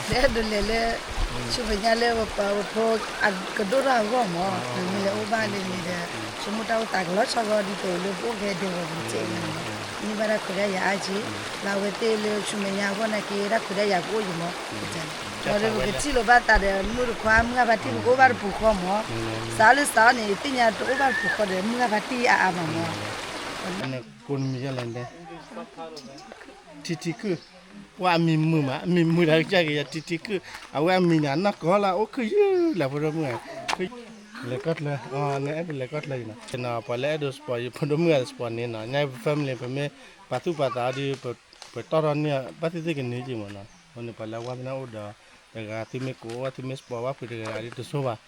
အဲၣ်ဒိးလဲၤလၢ ဆူမဲာ်ညါလၢပပှၤပဖိ ကဒိၣ်ထီၣ်အဂီၢ်မး, မ့ၢ်လဲၤအိၣ်ဘၣ်လၢန့ၣ်ဒီး ဆိကမိၣ်တၢ်အိၣ်သးကလီၤဆီဂီၤဒ်သိးလၢပအိၣ်ကဲဒဲးဂီၤပူၤစဲးန့ၣ်, န့ၢ်ဘၣ်တၢ်ခွဲးတၢ်ယာ်အါက့, လၢအဝဲသ့ၣ်လၢဆူမဲာ်ညါအဂီၢ်နာ်က့ တၢ်ခွဲးတၢ်ယာ်ကအိၣ်ယံၤမး, ဒီးပကထံၣ်လိာ်ဘၣ်သးဒီးမုၣ်တခွါ မုၢ်ဂၤဖါတံၢ် ပကအိၣ်ဘၣ်တပူၤဃီမး, စးလၢစးန့ၣ် ယသ့ၣ်ညါတအိၣ်ဘၣ်တပူၤဃီဒီး မုၣ်ဂၤဖါတံၢ်အါအါမးမး, ကိးနမံၤယလဲၣ်, ထံထံခုၣ်, ပှၤအမံၤမုာ်မး အမံၤမုာ်ဒီးကစၢ်က့ၤယၤ ထံထံခုၣ်, အဝဲအမံၤန့ၣ် အနီၢ်ကီၢ်လၢအအိၣ်ခုၣ်ယုၢ်လၢဖိဒိၣ်မုၣ်ဂၤ, လဲၤကီၢ်ချၢ, နအဲၣ်ဒိးလဲၤကီၢ်ချၢယံၤနီၤ, ပှၤလၢအဲၣ်ဒိး support ယဖိဒိၣ်မုၣ်ဂၤ support န့ၣ်နီၤ, ညါ family ပမ့ၢ်ပာ်သူၣ်ပာ်သးအီၤဒီး ပတီၢ်ထီၣ်န့ၢ်ဘၣ်သ့ၣ်သ့ၣ်ကန့ၢ်က့ၤမးနီၤ, အဃိန့ၣ် ပှၤလၢအဝါသနာ်အိၣ်ဒီး တဂၤသုမ့ၢ်ကိးဝဲ သုမ့ၢ် support ဘၣ်ဖုးတဂၤဂၤဒ်တဆိဘၣ်,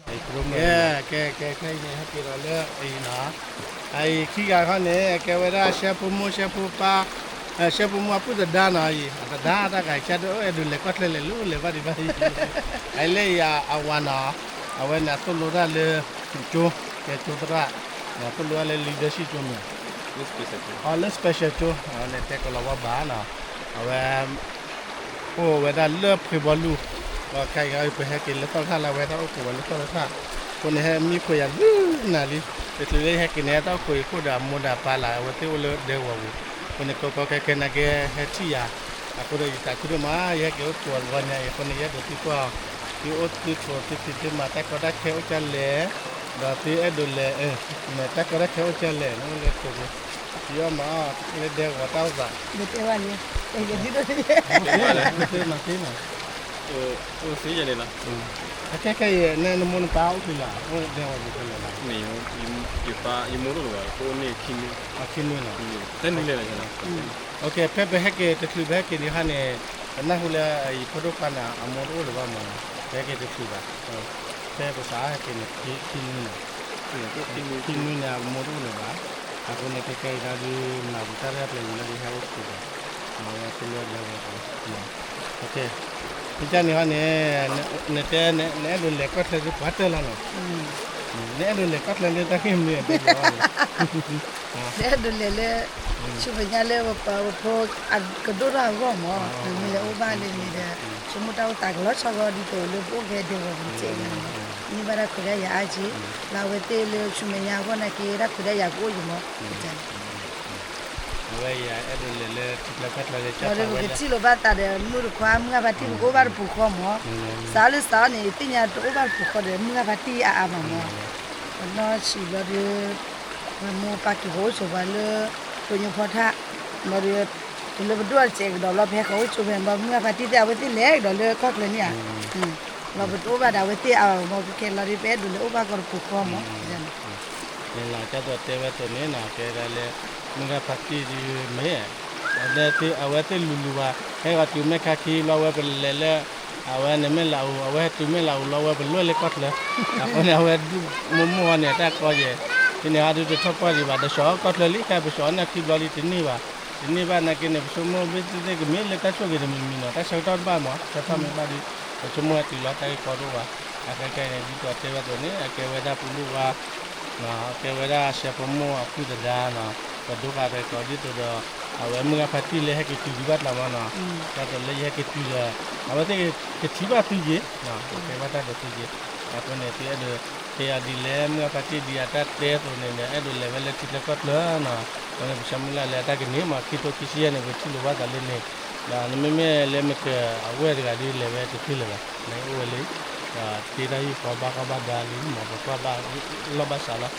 ဖိဒိၣ်မုၣ်ဂၤ ကဲ ကဲ ခဲအံၤန့ၣ် ဟဲက့ၤဒီးလၢအံၤနီၤ, အံၤခံဂၤခီန့ၣ် အကဲဝဲဒၣ် ရှဲဖိမိၢ် ရှဲဖိပၢ်, ရှဲဖိမိၢ်အပုၢ်သဒါနီၤ, အံၤ အသဒါတၢ်ဂၤ ကဲဒိၣ်အဲၣ်ဒိးလဲၤကီၢ်ချၢလဲၤလၢလဲၤဘၣ်ဒံးဘၣ်အံၤ, အံၤလၢအံၤအဝၤနီၤ, အဝဲန့ၣ် အသိၣ်လိတၢ်လၢ ကၠိ, ကဲကၠိသရၣ်, သိၣ်လိတၢ်လၢ leadership ကၠိမ့ၢ် အီၤလၢ special ကၠိ, အဝဲန့ၣ်တဲကလီၤဝါဘၣ်နီၤ, အဝဲ အိၣ်ဝဲဒၣ်လၢဖှ့ဘီလူၤ, ဒီးခဲအံၤပဟဲက့ၤလၢသီၣ်တထၢၣ်လၢအဝဲဒၣ်အိၣ်က့ၤဝဲလၢသီၣ်တထၢၣ်, အဃိန့ၣ်ဟဲမံဖှ့ယၤလၢနၤလံ, တချုးလၢယဟဲက့ၤန့ၣ် တၢ်အိၣ်ခိးယခိၣ်ဒီးအမိၢ်ဒီးအပၢ်လၢ အဝဲသ့ၣ်အိၣ်လၢဒဲကဝီၤပူၤ, အဃိန့ၣ် ကီကီခဲခဲနာ်က့ဟဲထံၣ်ယၤ, အဃိဒီးယသးခုဒိၣ်မး ယဟဲက့ၤအိၣ်က့ၤဝဲလီၤညါအံၤ အဃိန့ၣ် ယအဲၣ်ဒိးသံကွၢ်အီၤ, သုအိၣ်သုဆိးသုသ့ၣ်သုမၤ တၢ်ကီတၢ်ခဲအိၣ်ကလဲၣ်, ဒီးသုအဲၣ်ဒိးလဲၤ မ့ၢ်တၢ်ကီတၢ်ခဲအိၣ်ကလဲၣ် နအိၣ်လၢခိၣ်ပူၤ ယအီၣ်မး လၢဒဲကဝီၤတၢ်အိၣ်သး, မ့ၢ်တဲဘၣ်လံ, မ့ၢ်တဲမးသ့မး, အိၣ်သ့ယဲၢ်န့ၣ်လီၤ, အခဲခဲအံၤ နမိၢ်နပၢ်အိၣ်ဖဲလဲၣ် အိၣ်ဒဲကဝီၤပူၤဖဲလဲၣ်လီၤ, ယမိၢ်တအိၣ်လၢၤဘၣ် အိၣ်န့ၢ်ခံနွံ, ခံနွံနီၤ, တနွံလဲၣ်လီၤ, ဖဲပဟဲက့ၤတချုးပဟဲက့ၤဒံးခါန့ၣ်, ပနၢ်ဟူလၢယဖိဒိၣ်ခွါန့ၣ် အမိၢ်တအိၣ်လၢၤဘၣ်မး, ပဟဲက့ၤတချုးဘၣ် ဖဲပစးဟဲက့ၤန့ၣ် ခံနွံန့ၣ်, ခံနွံန့ၣ် အမိၢ်တအိၣ်လၢၤဘၣ်, အဃိန့ၣ် ကဲကဲအံၤဒုး မၤပူၤတၢ်ရဲၣ်ကျဲၤဝံၤလၢဒုးဟဲအိၣ်တချုးဘၣ်, အဝဲသ့ၣ်လၢဒဲကဝီၤပူၤ, မ့ၢ်ကန့ၣ်ဟီန့ၣ်, နတဲနအဲၣ်ဒိးလဲၤကီၢ်ချၢဒုးပှၤတၢၢ်လီၤနီၤ, နအဲၣ်ဒိးလဲၤကီၢ်ချၢလၢတၢ်ဂ့ၢ်မနုၤအတဲလဲၤဘၣ်န့ၣ် နအဲၣ်ဒိးလဲၤလၢ ဆူမဲာ်ညါလၢပပှၤပဖိ ကဒိၣ်ထီၣ်အဂီၢ်မး, မ့ၢ်လဲၤအိၣ်ဘၣ်လၢန့ၣ်ဒီး ဆိကမိၣ်တၢ်အိၣ်သးကလီၤဆီဂီၤဒ်သိးလၢပအိၣ်ကဲဒဲကဝီၤပူၤစဲးန့ၣ်, န့ၢ်ဘၣ်တၢ်ခွဲးတၢ်ယာ်အါက့, လၢအဝဲသ့ၣ်လၢဆူမဲာ်ညါအဂီၢ်နာ်က့ တၢ်ခွဲးတၢ်ယာ်ကအိၣ်ယံၤမး, အဝဲယအဲၣ်ဒိးလဲၤလၢထံချၢကီၢ်ချၢလၢ ဒီးပကထံၣ်လိာ်ဘၣ်သးဒီးမုၢ်တခွါ မုၢ်ဂၤဖါတံၢ် ပကအိၣ်ဘၣ်တပူၤဃီမး, စးလၢစးန့ၣ် ယသ့ၣ်ညါတအိၣ်ဘၣ်တပူၤဃီဒီး မုၢ်ဂၤဖါတံၢ်အါအါမးမး, ပနီၢ်ဆံးဘျီဒီး ပမိၢ်ပၢ်က့ၤဃီၤအိၣ်ဆိးပှၤလၢ ကညီဖီထၣ်, ဘျီဒီး တုၤလၢပဒိၣ်အစဲးကဒီးဘျီ ပဟဲဃီၤအိၣ်ဆိးဖဲန့ၣ်ဘျီ မုၢ်ဂၤဖါတံၢ်သ့ၣ် အဝဲသ့ၣ်လဲၤကဒီးလၢကီၢ်ချၢန့ၣ်ဧါ, ဘျီပတအိၣ်ဘၣ်ဒီးအဝဲသ့ၣ်အါမး ခဲခဲလီၤဒီး ပအဲၣ်ဒိးလဲၤအိၣ်ဘၣ်ကီးတပူၤဃီမး, လၢကၢ်သိးတဲဝဲသိးန့ၣ်နီၤ ကဲဒၣ်လၢ မုၢ်ဂၤဖါတံၢ်ဒုးမ့ၢ် အဝဲသ့ၣ်လူၤလူၤဘၣ် ဟဲဂီၤတုၤမဲၢ်ခါခံဘျီ အဝဲပလဲၤလၢ အဝဲန့ၣ်မဲၢ်လးအူ အဝဲဟဲတုၤမဲၢ်လးအူလီၤ အဝဲပလဲၤလၢကီၢ်ချၢ, အဃိန့ၣ် အဝဲဒုးမိၢ်မိၢ်န့ၣ် အတၢ်ကီယဲၢ်, ဖဲန့ၣ်ဟီဒုးတထီၣ်ပှၢ်ဒံးဘၣ် ဒီးဆှီကီၢ်ချၢလံ ခဲပဆှီန့ၢ်ခံဘျီလံ တန့ၢ်ဘၣ်, တန့ၢ်ဘၣ်နာ်က့န့ၣ် ပဆိကမိၣ်ဘၣ်သ့ၣ်သ့ၣ်ကမ့ၢ်လၢတၢ်ဆိၣ်ဂ့ၤတမံၤမံၤနီၤ တၢ်ဆၢကတီၢ်တဘၣ်မး ဆၢကတီၢ်မ့ၢ်ဘၣ်ဒီး ပဆိကမိၣ်ဟဲတုၤလီၤတၢ်ဂ့ၢ်ကီဒိၣ်ဘၣ်, အခဲခဲအံၤန့ၣ် ဒ်သိးတဲဝဲသိးန့ၣ် အကဲဝဲဒၣ်ပူၤလူၢ်ဝါ ကဲဝဲဒၣ်ရှဲဖိမိၢ်အပုၢ်သဒါနီၤ, ပဒိဃာ်ဖဲကီးဒ်သိးဒီး အဝဲမုၢ်ဂၤဖါတံၢ်လၢဟဲက့ၤတုၤဒံးဘၣ်ကျါမးနီၤ, တၢ်တလၢယဟဲက့ၤတုၤဒီး အဝဲသ့ၣ်ကထံၣ်ဘၣ်သုက့ၤ, ကဲဘၣ်တၢ်ဒီးသုက့ၤ, အဃိန့ၣ် သုအဲၣ်ဒိး ကဲအီၤဒ်လဲၣ် မုၢ်ဂၤဖါတံၢ်ဒ်အတၢ်တဲအသိးန့ၣ်ဒီး အဲၣ်ဒိးလဲၤဝဲလၢထံချၢကီၢ်ချၢနီၤ, အဃိန့ၣ် ပဆၢမုၢ်လၢ်လၢအတၢ်ကန့ၢ်မး ခံထိခံဆံယဲၢ်န့ၣ် ပထံၣ်လိာ်ဘၣ်သးလၢန့ၣ်, ဒီးနမ့မ့ၢ်လၢမ့ၢ်ကဝဲၢ်တဂၤဒ်လဲၤဝဲတသ့လၢၤဘၣ်, နအိၣ်ဝဲလံ, ဒီးတ့တၢ်ဟံၣ်ဃီဘၣ်ဃီဘၣ်ဒါလံ မ့ၢ်ပကွၢ်ဘၣ်လီၢ်ဘၣ်စးလီၤ,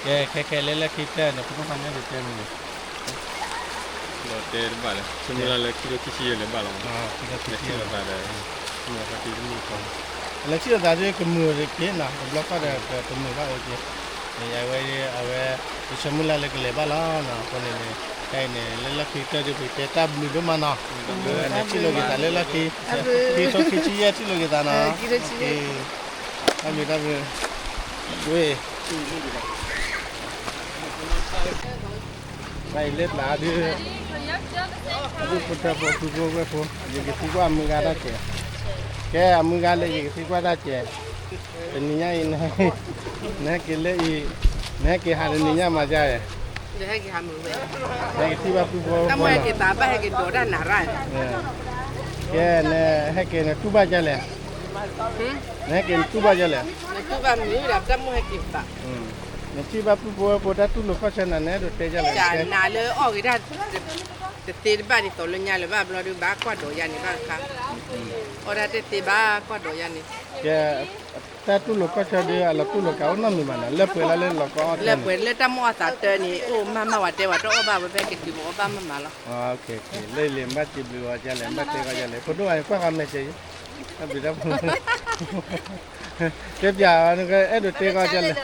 ကဲခဲခဲလၢလၢခံတၢၢ်န့ၣ် ပနီၢ်ဃါန့ၣ်ဒုးတဲမနုၤ ဒီးတဲတဘၣ်လၢ ဆၢမုၢ်လၢ်လၢခံထိခံဆံယဲၢ်လဲၤဘၣ်လီၤမး, လဲၤထံၣ်လိာ်သးဒီး မုၢ်ဂၤဖါတံၢ်တမုာ်ဃီ, လဲၤထံၣ်လိာ်သးဒ်ကမုာ်တက့ၢ်နီၤ တဘျီဃီဒီး ကမုာ်ဘၣ်အၢက့ၤ, အဝဲ အဝဲ ယဆၢမုၢ်လၢ်လၢကလဲၤဘၣ်လီၤနီၤ အဃိန့ၣ်န့ၣ် ခဲအံၤန့ၣ် လၢလီၢ်ခံကတၢၢ်ဒ်ပကတဲတၢ်ဘျုးဒိၣ်မးနီၤ, ထံၣ်လိာ်က့ၤသးလၢလီၢ်ခံ, ခံထိခံဆံယဲၢ်ထံၣ်လိာ်က့ၤသးနီၤ, တၢ်ဘျုးတၢ်ဘျုး, ဝ့ၢ် တၢ်အံၤလၢပျၢ်ဒုး ဒုးဖိထၢဖိဖုဖိဝဲၢ်ဖိ ယကသံကွၢ်အမုၢ်ဂၤတၢ်စဲး, ကဲအမုၢ်ဂၤလၢယကသံကွၢ်တၢ်စဲး, တနံၤညါအံၤ နဟဲက့ၤလၢအံၤ, နဟဲက့ၤဟးတနံၤညါမးယါ, နဟဲက့ၤထံၣ်ဘၣ်ဖုဖိ, တၢ်မ့ၢ်ဟဲက့ၤသးဘၣ်ဟဲက့ၤဒိးတၢ်နၤရၣ်, ကဲ နဟဲက့ၤနတူၢ်ဘၣ်ဒ်လဲၣ်, နဟဲက့ၤနတူၢ်ဘၣ်ဒ်လဲၣ်, နတူၢ်ဘၣ်မုာ်ဒီးတၢ်မိၢ်ဟဲက့ၤဘၣ်, နထံၣ်ဘၣ်ပုၢ်ဖိဝဲၢ်ဖိတၢ်တူၢ်လိာ်ခီၣ်ဆၢနၤ နအဲၣ်ဒိးတဲဒ်လဲၣ်, နၤလၢအီၣ်ဂ့ၤတၢ် တသ့တဘၣ်ဒ်သိးလၢညါလၢၤဘၣ်ဘျီဒုး ဘၣ်ကွၢ်ဒိးယၤန့ၣ်ဘၣ်တခါ, အီၣ်တၢ်တသ့ဘၣ်ကွၢ်ဒိးယၤန့ၣ်, ကဲ တၢ်တူၢ်လိာ်ခီၣ်ဆၢဒုး အလီၤတူၢ်လိာ်ကးအိၣ်နီတမံၤဘၣ်နီၤ, လၢပှဲၤလၢလၢလီၤကီအီၣ်တၢ်န့ၣ်, လၢပှဲၤလၢတၢ်မိၢ်အီၣ်သးတၢန့ၣ် အိၣ်မးမးဝဲတဲဝဲတအီၣ်ဘၣ်ဝဲဖဲကတုၤပအီၣ်ဘၣ်မးမးလီၤ. လၢလံၤဘၣ်စံးဘျုးအီၤဒ်လဲၣ်, ဘၣ်တဲကီဒ်လဲၣ်, ဖိဒိၣ်အံၤကွၢ်ဃီမဲာ်စၢၤ, တၢ်ဘျုးတၢ်ဖှိၣ်, တဲပျးအီၤ အဲၣ်ဒိးတဲကီဒ်လဲၣ်,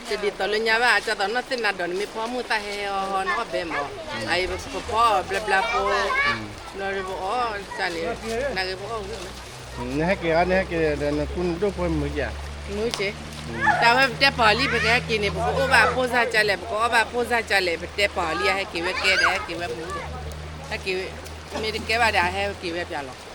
တဒ်သိးလၢညါဘၣ် ကၢ်သိးနီၢ်သ့ၣ်နၤဒီးနမ့ၢ်ဖီမုၢ်သၣ်ဟဲဟဲဟီဟီ နအီၣ်ဘဲမး, အအံၤပဖီအီၤဘျါဘျါဖိ, ဘျီဒုးပအီၣ်တၢ်န့ၣ်, နဂ့ၤပအီၣ်ဝံၤ, နဟဲက့ၤအီၤန့ၣ်ဟဲက့ၤဒီး နကူနဒိၣ်ဖိမုာ်ဧါ, မုာ်က့ၤ, တၢ်ဝဲပတဲပာ်အီၤလံ ပကဟဲက့ၤန့ၣ် ပကအိၣ်ဘၣ်ဖိစၢ်ကလဲၣ်, ပကအိၣ်ဘၣ်ဖိစၢ်ကလဲၣ်, ပတဲပာ်အီၤလံ ဟဲက့ၤဝဲကဲဒီး ဟဲက့ၤဝဲမုာ်, ဟဲက့ၤဝဲ, မ့ၢ်တကဲဘၣ်ဒီး အဟဲက့ၤဝဲပျးလီၤ,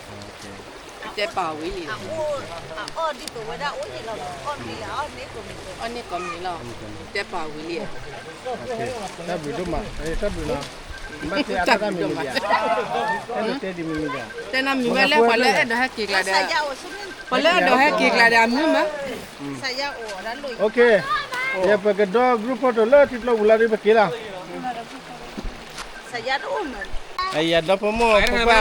ပတဲပာ်အီၤဝံၤလံ, အီၣ်ဒ်သိးဝဲဒၣ်အိၣ်န့ၣ်လီၤ, အီၣ်န့ၣ်လီၤ, အီၣ်န့ၢ်ကိးမံၤလီၤ, တဲပာ်အီၤဝံၤလံ, တၢ်ဘျုးဒိၣ်မး, တၢ်ဘျုးနီၤ, ဘၣ်တဲအါတၢ်တၢ်မံၤမံၤဒံးဧါ, အဲၣ်ဒိးတဲဒ်မံၤမံၤဒံး, တဲနီတမံၤဝဲလၢပှၤလၢအဲၣ်ဒိးဟဲက့ၤကျါဒီး, ပှၤလၢအဲၣ်ဒိးဟဲက့ၤကျါဒီးအမုာ်မး, ယပကဒီ group photo လၢထံကျိပူၤလီၤဒုး ပက့ၤလီၤ, ယဒီဖိမိၢ်ဖိခွါ,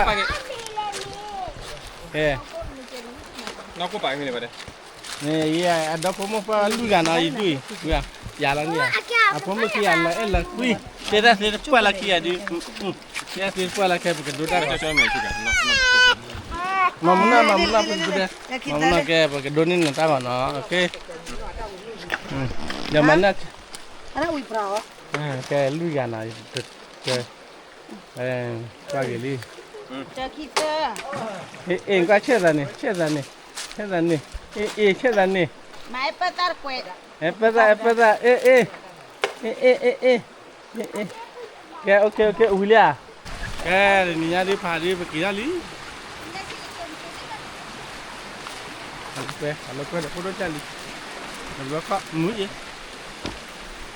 အဒီဖိမိၢ်ပှၢ်လွံၢ်ဂၤနီၤ ယဒုးအံၤ, ယၤလီၤန့ၣ်ဧါ, အဖိမုၣ်ခံဂၤလီၤအဲၣ်လီၤကွံ, တဲတၢ်သ့တပှၢ်လၢခံဂၤဒုး, တဲတၢ်သ့တပှၢ်လၢခဲ ပကဒိတၢ်ဂီၤ, မၤမနၢ် မၤမနၢ် ပကဒိ, မၤမနၢ်ကဲ ပကဒိန့ၢ်နတၢ်ဂီၤနီၤ, ယမၤနၢ်, ကဲလွံၢ်ဂၤနီၤ, ကွၢ်က့ၤလံ, အ့ၣ် ကွၢ်ဆဲးသးန့ၣ် ဆဲးသးန့ၣ်, ဆဲးသးန့ၣ်, အ့ၣ် အ့ၣ် ဆဲးသးန့ၣ်, အဲၣ်ပၢၢ်သၣ် အဲၣ် အ့ၣ် အ့ၣ် အ့ၣ် အ့ၣ် ကဲ အိၣ်ခ့ အိၣ်ခ့ ဝံၤလံဧါ, ကဲ တနံၤညါဒ်ဖးဒ်ပက့ၤထီၣ်လံ, အလီၤကွဲ အလီၤကွဲဒီးဖိဒိၣ်ကၢ်လံ, တဘျီခီၣ်မုာ်အံၤ နံ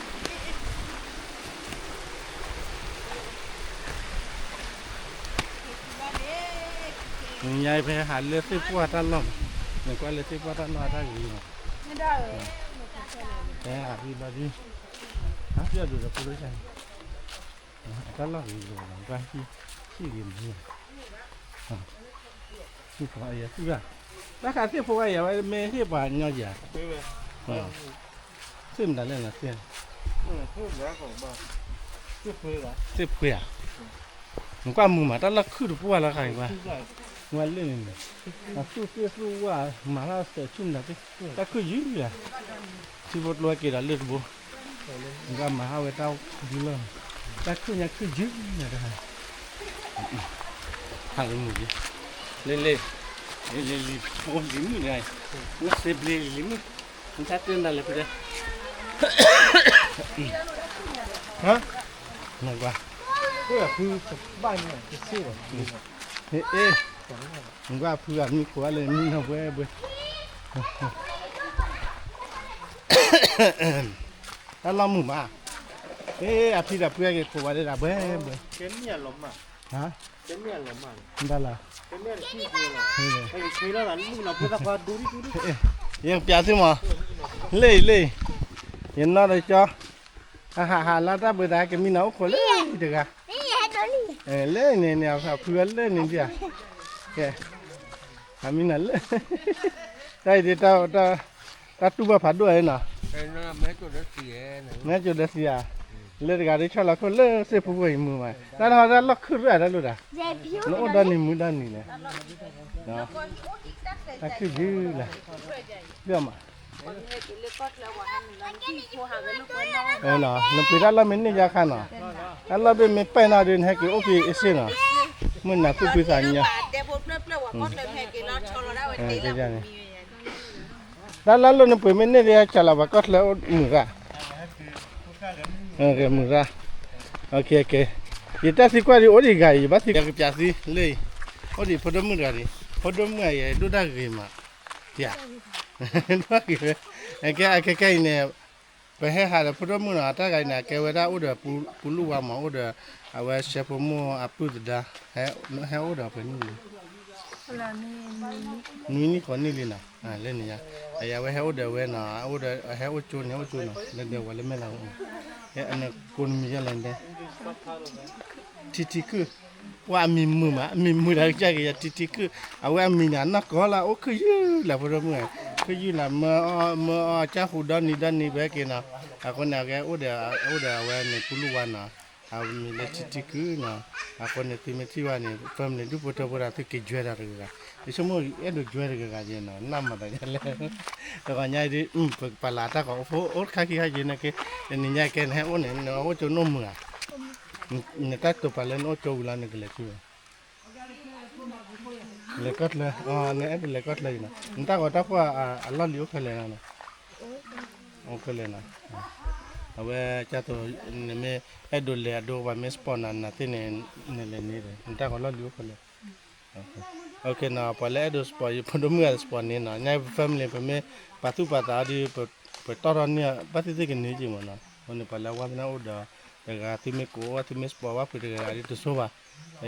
ၤညါဖဲဟးလၢသ့ၣ်ပှၢ်တၢ်လီၢ်, နကွၢ်လၢသ့ၣ်ပှၢ်တၢ်လီၢ်အတၢ်ဂ့ၤမး, ဖဲဟးဖဲဘျီဒ်, ဟးပျီၢ်ဒိၣ်ဒီးဖိဒိၣ်ကၢ်န့ၣ်, အတၢ်လီၢ်ဂ့ၤဂ့ၤလီၤ, ကွၢ်ဟံၣ်ဂ့ၤမး, ဟံၣ်ဖိအယၤသူၣ်ဂၤ, တၢ်ဃးသ့ၣ်ဖိဝဲယၤဝဲမ့ၢ်ဟ့ၣ်ပှၤညီယၤ, သ့ၣ်မတၤလဲၣ်နၤသ့ၣ်, သ့ၣ်ဖှ့ဧါ, နကွၢ်မုာ်မး တၢ်လီၢ်ခုၣ်တပှၢ်လီၤခါအံၤကွၢ်, နကွၢ်လၢန့ၣ်န့ၣ်, အသူၣ်သ့ၣ်သူၣ်ဝၣ် မၤတၢ်စဲးဆူၣ်မတၤသ့ၣ်, တၢ်ခုၣ်ယုၢ်လီၤ, ထံဖိကျိဟဲက့ၤဒီးလၢတဘိ, နကွၢ်မၤဟးဝဲတၢ်ဒုလီၢ်န့ၣ်, တၢ်ခုၣ်ညါခုၣ်ယုၢ်လီၤတခါ, ဟးလၢမုာ်လံ, လ့လ့, လ့လ့လံၤဖိလံၤမုၣ်န့ၣ်, နစဲးဘျ့လံၤမုၣ်, နတၢ်တနၤလဲၣ်ဖဲလဲၣ်, နကွၢ်, အ့ၣ်, နကွၢ်ဖုဂၤမံခိးအါလၢမံနီၢ်ဘှဲဘှဲ, တၢ်လီၢ်မုာ်မး, အ့ၣ် အဖံဒီးဖုအက့ၤခိးဝဲဒၣ်ဘှဲဘှဲ, ဟါ, ဘၣ်လီၤ, ယကပျးသုမး, လၢအံၤလၢအံၤ, ယနီၢ်ဒီးကၠီ, အဟးဟးလၢတၢ်ဘှံးသး ကမံနီၤအိၣ်ခိးလၢအံၤတဂၤ, လၢန့ၣ်န့ၣ် အဖုအလၢန့ၣ်ဒံးဧါ, ကဲ, အမံနီၤလၢ, တၢ်အံၤဒ် တၢ်တူၢ်ဘၣ်ဖးဒိၣ်အံၤနီၤ, မ့ၢ်ကၠိဒီးသံဧါ, လၢတဂၤဒ်ဆီၣ်လီၤခိၣ်လၢသ့ၣ်ဖိဝဲအံၤမုာ်မး, တၢ်တဟီတၢ်လီၢ်ခုၣ်ရၣ်တၢ်လိၣ်တၢ်, နအိၣ်ဒီနံၤမုာ်ဒီနံၤလဲၣ်, တၢ်ခုၣ်ယုၢ်လၢ, မး နပှ့ၤတၢ်လီၢ်မ့ၢ်န့ၢ်ယါခါနီၤ, တၢ်လီၢ်ဘ့ၣ်မ့ၢ်ပဲာ်နီၤဒီး နဟဲက့ၤအိၣ်က့ၤအ့ၣ်စ့ၣ်နီၤ, မုၢ်နၤသူၣ်ဖှံသးညီ, တၢ်လီၢ်လၢနပှ့ၤမ့ၢ်န့ၢ်ဒ်ဟဲကၠီလီၤပှၤကီၢ်ချၢအိၣ်မုာ်ရၣ်, မုာ်ရၣ်, ယတၢ်သံကွၢ်ဒ်အိၣ်ဒံးဂၤအံၤ ယဘၣ်သံ ယကပျးသုလၢအံၤ, အိၣ်ဒံးဖိဒိၣ်မုၣ်တဂၤဒံး, ဖိဒိၣ်မုၣ်အံၤ ယဒိၣ်တၢ်ဂ့ၤမး, ယ, ဒိၣ်ဂ့ၤဝဲ, အကဲ အခဲခဲအံၤန့ၣ်, ပဟဲဟးဒီးဖိဒိၣ်မုၣ်နီၤ အတၢ်ဂၤအံၤန့ၣ် အကဲဝဲဒၣ်အိၣ်ဒီးပူၤလူၢ်ဝါမး အိၣ်ဒီး အဝဲရှဲဖိမိၢ်အပုၢ်သဒါ ဟဲအိၣ်ဒီးပှဲၤနံၣ်လံ, နွံနံၣ်ဃိးနံၣ်လံနီၤ, လၢန့ၣ်ညါ, အဝဲဟဲအိၣ်ဒီးဝဲနီၤ, ဟဲအိၣ်ကၠိန့ၣ် ဟဲအိၣ်ကၠိနီၤ, လၢဒဲဝဲလၢမဲာ်လီၤ, အကိးနမံၤယဲလဲၣ်ဒဲ ထံထံခုၣ်, ပှၤအမံၤမုာ်မး, အမံၤမုာ်ဒီးကစၢ်က့ၤယၤထံထံခုၣ်, အဝဲအမံၤန့ၣ် အနီၢ်ကီၢ်လၢအိၣ်ခုၣ်ယုၢ်လၢဖိဒိၣ်မုၣ်, ခုၣ်ယုၢ်လၢမၢအီၣ်မၢအီၣ်ကၢ်ဟူဒီနံၤဒီနံၤဘၣ်က့ၤနီၤ, အဃိန့ၣ် အကဲအိၣ်ဒီး အိၣ်ဒီးအဝဲန့ၣ်ပူၤလူၢ်ဝါနီၤ, အမံၤလၢထံထံခုၣ်နီၤ, အဃိန့ၣ် သုမ့ၢ်ထံၣ်ဘၣ်န့ၣ် family ဒူၣ်ဖိထၢဖိဒီး သုက့ၤ join တၢ်တဂၤဂၤ, ယဆိကမိၣ်အဲၣ်ဒိး join တဂၤဂၤက့ၤနီၤ, နမၤသးဒ်လဲၣ်, တဂီၤညါအံၤဒ် ပကပာ်လၤတၢ်ကီး အိၣ်ဖိအိၣ်တခါခံခါက့ၤန့ၣ်က့, တနံၤညါကဲနဟဲအိၣ်န့ၣ် နအိၣ်ကၠိနီၢ်မုာ်ဧါ, နတၢ်တိာ်ပာ်လၢနအိၣ်ကၠိဝံၤလီၤ နကလဲၤဆူ လဲၤကီၢ်ချၢ, နအဲၣ်ဒိးလဲၤကီၢ်ချၢအံၤနီၤ, နတၢ်ဂီၤတၢ်ဖှီၣ်အလီၢ်လံၤအိၣ်ဖဲလဲၣ်နီၤ, အိၣ်ဖဲလဲၣ်နီၤ, အဝဲကၢ်သိး နမ့ၢ်အဲၣ်ဒိးလဲၤအဒိ ပှၤမ့ၢ် sponsor နၤသ့ၣ်န့ၣ် နလဲၤန့ၢ်ဒီး နတၢ်ဂီၤလီၢ်လံၤအိၣ်ဖဲလဲၣ်, နီၤ, ပှၤလၢအဲၣ်ဒိး sponsor ယဖိဒိၣ်မုၣ်ဂၤ sponsor န့ၢ်နီၤ, ညါ family ပမ့ၢ်ပာ်သူၣ်ပာ်သးအီၤဒီး ပတီၢ်ထီၣ်န့ၢ် ဘၣ်သ့ၣ်သ့ၣ်ကန့ၢ်က့ၤမးနီၤ, အဃိန့ၣ် ပှၤလၢအဝါသနာအိၣ်ဒီး တဂၤသုမ့ၢ်ကိးဝဲ သုမ့ၢ် sponsor ဘၣ်ပှၤတဂၤဂၤဒ်တဆိဘၣ်,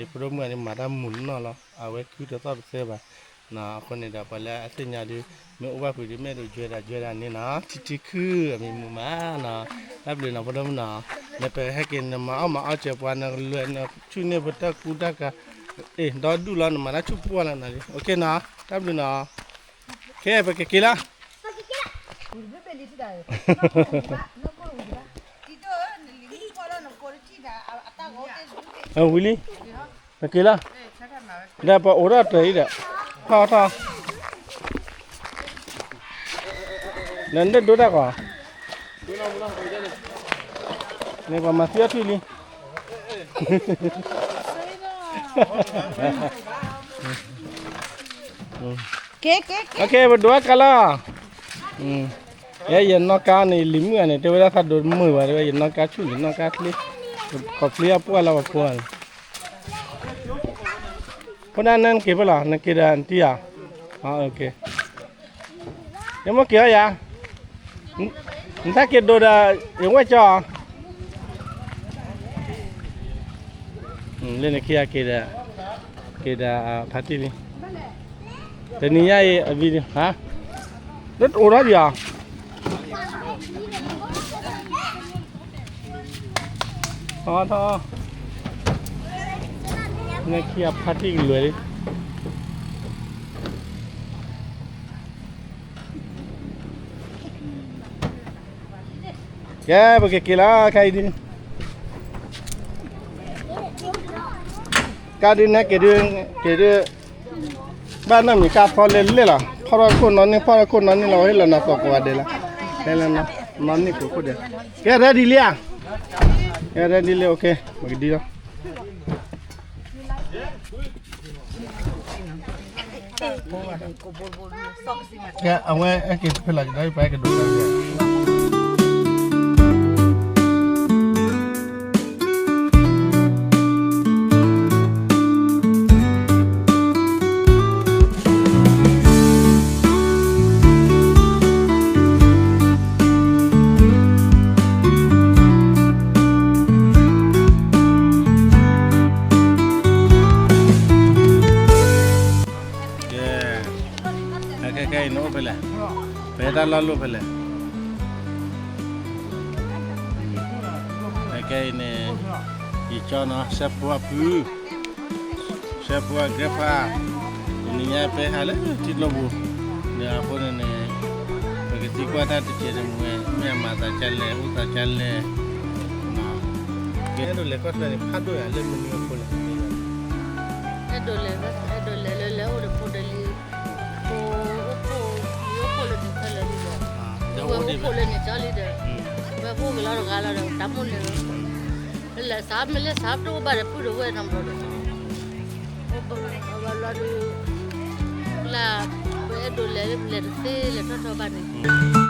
ယဖိဒိၣ်မုၣ်ဂၤန့ၣ် မၤတၢ်မုာ်နီၢ်လီၤ, အဝဲခုတသီၣ်တသဲဘၣ်, အဃိန့ၣ်ဒီး ပှၤလၢအသ့ၣ်ညါဒီး မ့ၢ်အိၣ်ဘၣ်ပှၤဒီး မ့ၢ်အဲၣ်ဒိး join တၢ် join တၢ်န့ၣ်နီၤ, ထံထံခုၣ်အမံၤမုာ်မးနီၤ, တၢ်ဘျုးနီၤ ဖိဒိၣ်မုၣ်နီၤ, နပဟဲက့ၤ နမၤအီၣ်မၤအီၣ်စၢၤပှၤ နကလဲၤ နဆူၣ်န့ၢ်ပတၢ်ကူတၢ်ကၤ, အ့ၣ် ဒီဒူၣ်လီၤ နမၤတၢ်ဆူၣ်ပှၢ်လီၤနၤလံ, အိၣ်ခ့နီၤ, တၢ်ဘျုးနီၤ, ခဲ ပကက့ၤလီၤ ဝံၤလံ, ပက့ၤလီၤ, ဒီးပအိးထီၣ်တၢ်အံၤဒီး, ထီၣ်ထီၣ်, ဒီးနဒိတၢ်ကီး, န့ၣ်ပှၤမၤသံအီၣ်ထွံၣ်လံ, ကဲ ပဒိးအကါလီၤ, ယဲယနီၢ်ကါန့ၣ် ယလံၤမုၣ်ဂၤန့ၣ် တဲဝဲဒၣ်သးဒိးတမုာ်ဘၣ် တဲဝဲ ယနီၢ်ကါဆူၣ် ယနီၢ်ကါချ့, ခီဖျိအပှၢ်လၢပှၤဖိန့ၣ်, ဖိဒၣ်နၢ်နက့ၤဖဲလဲၣ် နက့ၤဒီးနတံၢ်ဧါ, ယမိၢ်က့ၤအီၤယၤ, နတၢ်က့ၤဒိးဒီး ယဝဲၢ်ကၠီ, လၢနခံဂၤက့ၤဒီး, က့ၤဒီးဖါတံၢ်လံ, တနံၤညါအံၤ အဝံၤ, ဟါ, လၢတအိးထီၣ်ဒံးဧါ, ထီၣ်ထီၣ်, နခံဂၤဖါတံၢ်ကလွဲၤလံ. ကဲ ပကက့ၤလီၤ ခဲအံၤဒ်, ကါဒ်နဲက့ၤဒ်, က့ၤဒ်, ဘၣ်နီၢ်မံၤကါဖီလဲၢ်လဲၢ်လီၤ, ဖီထီၣ်ခိၣ်နီၢ်န့ၣ် ဖီထီၣ်ခိၣ်နီၢ်န့ၣ်လီၤ, ဟ့ၣ်လီၤနၤသီကိးဂၤဒဲးလီၤ, ဟဲလၢနီၢ်န့ၣ်ကိးခိၣ်ဒဲး, ကဲ ready လံဧါ, ကဲ ready လံ OK ပကဒံလီၤ. ကဲ အဝဲအဲၣ်က့ၤဖဲလဲၣ် ကဒါပှၤအဲၣ်ကဒိးတၢ် ကဲ, ခဲခဲအံၤန့ၣ်အိၣ်ဖဲလဲၣ်, ဖဲတၢ်လီၢ်လိၣ်ဖဲလဲၣ်, ခဲခဲအံၤန့ၣ်, ယကၠီနီၤ စဲးဖိအဖု, စဲးဖိအ grandpa, တနံၤညါပဲဟးလၢထံကျိပူၤ, ဒီးအဃိန့ၣ်န့ၣ်, ပကသံကွၢ်တၢ်တစဲးတမှဲၤ မ့ၢ်အမၤသးဒ်လဲၣ် အိၣ်သးဒ်လဲၣ်, ကဲ အဲၣ်ဒိးလဲၤကီၢ်ချၢန့ၣ် ဖးဒိၣ်ယၤလၢမနုၤအဃိလဲၣ်, အဲၣ်ဒိးလဲၤ, အဲၣ်ဒိးလဲၤလၢလၢအိၣ်ဒီးဖိဒီးလံၤ, ဖိအိၣ်ဖှိၣ်, လံၤအိၣ်ဖှိၣ်လၢနကၠီလံဒီး, ဝဲအိၣ်ဖှိၣ်လၢနကၠီလံဒီး, ဝဲအိၣ်က့ၤလီၤတဂၤလီၤဒီး တၢ်မိၣ်န့ၣ်, လၢစးမ့ၢ်လၢစးတအိၣ်ဘၣ်ဒီး ပုၢ်ဒီးဝဲၢ်နီတဘျီဒီး, အဝဲလီၤဒုး, လၢ, ပအဲၣ်ဒိးလဲၤလၢပလဲၤတသ့လဲၤထီၣ်ထီဘၣ်န့ၣ်